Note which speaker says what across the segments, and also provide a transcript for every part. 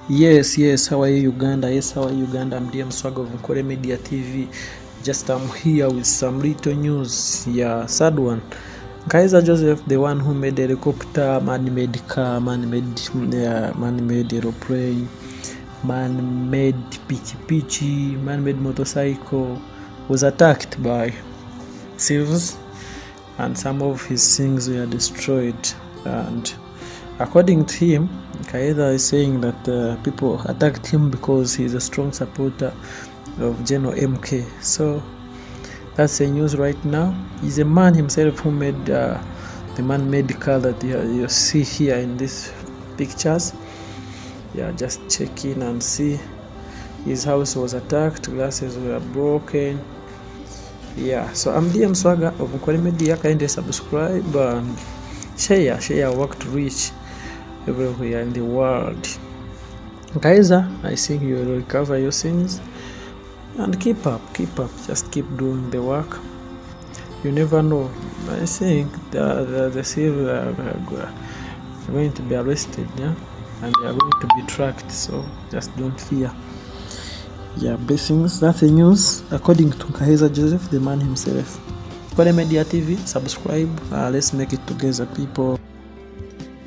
Speaker 1: Yes, yes, how are you Uganda? Yes, how are you Uganda? I'm DM Swag of Nkore Media TV. Just I'm here with some little news. Yeah, sad one. Nkaiza Joseph, the one who made helicopter, man-made car, man-made, yeah, man-made aeroplane, man-made pichi pichi, man-made motorcycle, was attacked by thieves, and some of his things were destroyed. And according to him, Kaida is saying that people attacked him because he's a strong supporter of General MK. So that's the news right now. He's a man himself who made the man-made car that you see here in these pictures. Yeah, just check in and see. His house was attacked, glasses were broken. Yeah, so I'm DM Swagger of Nkore Media. Kindly subscribe and share work to reach everywhere in the world. Kaiser, I think you will recover your things and keep up, just keep doing the work. You never know. I think the thieves are going to be arrested, yeah, and they are going to be tracked, so just don't fear. Yeah, blessings. That's the news according to Nkaiza Joseph, the man himself. Nkore Media TV, subscribe. Let's make it together, people.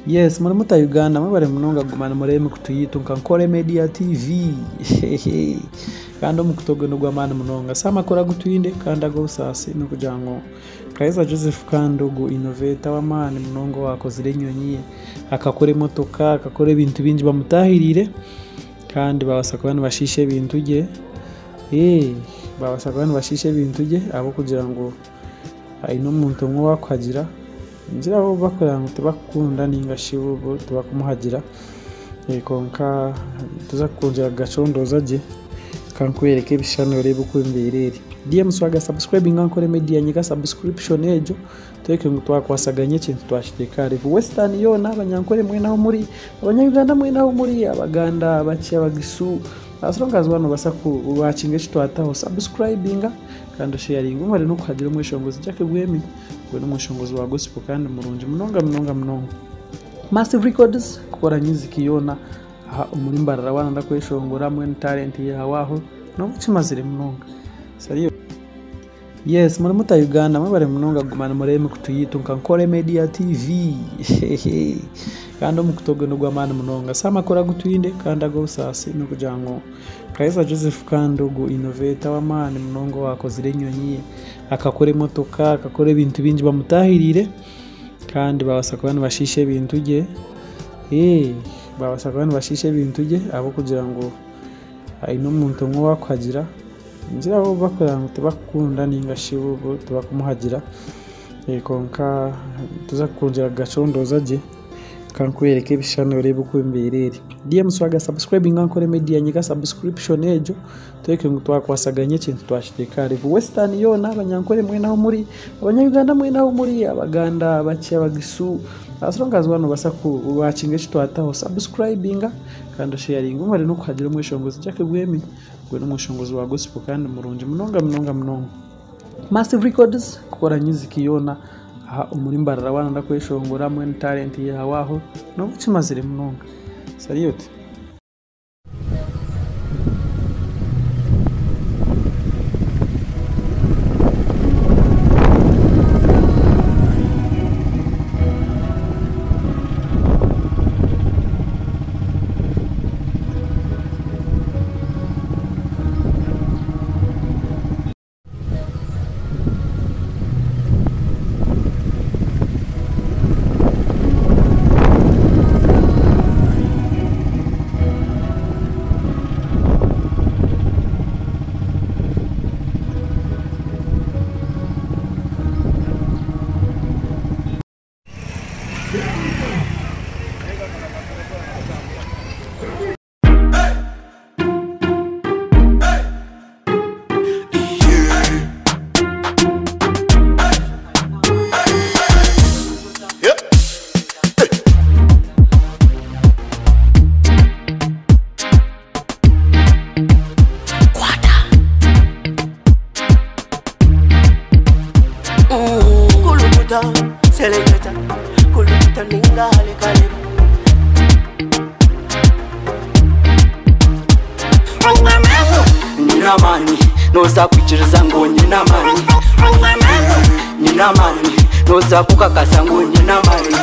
Speaker 1: Yes, muri muta Uganda mwebare munonga gumana murebe kutuyitu nka Nkore Media TV. Kandi omukutogo gw'amaani munonga samakuru agutwinde kandi ag'obusaasi n'okugira ngu Nkaiza Joseph kandi ogu innovator w'amaani munonga owakozire enyonyi, akakora emotoka, akakora ebintu bingi bamutahiriire kandi babaasa kuba nibashiisha ebintu bye. Babaasa kuba nibashiisha ebintu bye ahabw'okugira ngu aine omuntu omwe owakuhagira. Ningira bo bakureba ngu tibakukunda ninga shi bo tibakumuhagira, kwonka tuza kwongyera kugacondooza gye kankwereka ebishushani oreebe oku embeera eri. DM Swagger, subscribe nga Nkore Media, nyiga subscription egyo tureke ngu twakwasaganya ekintu twakiteeka ahari Western yoona, abanyankore mwena ahu muri, abanya-Uganda mwena ahu muri, Abaganda, Abaki, Abagisu, as long as waaba noobaasa kuwakinga eki twataho, subscribinga kandi osheyaringe. Mwebare n'okuhagira omweshongozi Jack Bwemi, ogwe n'omweshongozi wa gospel kandi murungi munonga munonga munonga. Massive Records kukora music yoona aha omuri Mbarara waaba nooyenda kweshongora mbwenu talent yaawe aho nooba okimazire munonga. Salute. Yes, muri muta Uganda mwebare munonga gumana murebe kutuyitu nka Nkore Media TV. Kandi omukutogo gw'amaani munonga samakuru agutwinde kandi ag'obusaasi n'okugira ngu Nkaiza Joseph kandi ogu innovator w'amaani munonga owakozire enyonyi, akakora emotoka, akakora ebintu bingi bamutahiriire kandi babaasa kuba nibashiisha ebintu bye. Babaasa kuba nibashiisha ebintu bye ahabw'okugira ngu aine omuntu omwe owakuhagira. Ningira bo bakureba ngu tibakukunda ninga shi bo tibakumuhagira, kwonka tuza kwongyera kugacondooza gye kankwereka ebishushani oreebe oku embeera eri. DM Swagger, subscribe nga Nkore Media, nyiga subscription egyo tureke ngu twakwasaganya ekintu twakiteeka ahari Western yoona, abanyankore mwena ahu muri, abanya-Uganda mwena ahu muri, Abaganda, Abaki, Abagisu, as long as waaba noobaasa kuwakinga eki twataho, subscribinga kandi osheyaringe. Mwebare n'okuhagira omweshongozi Jack Bwemi, ogwe n'omweshongozi wa gospel kandi murungi munonga munonga munonga. Massive Records kukora music yoona aha omuri Mbarara waaba nooyenda kweshongora mbwenu talent yaawe aho nooba okimazire munonga. Salute.
Speaker 2: Nyine amaani, noza kwikiriza ngu nyine amaani. Nyine amaani, noza kukakasa ngu nyine amaani.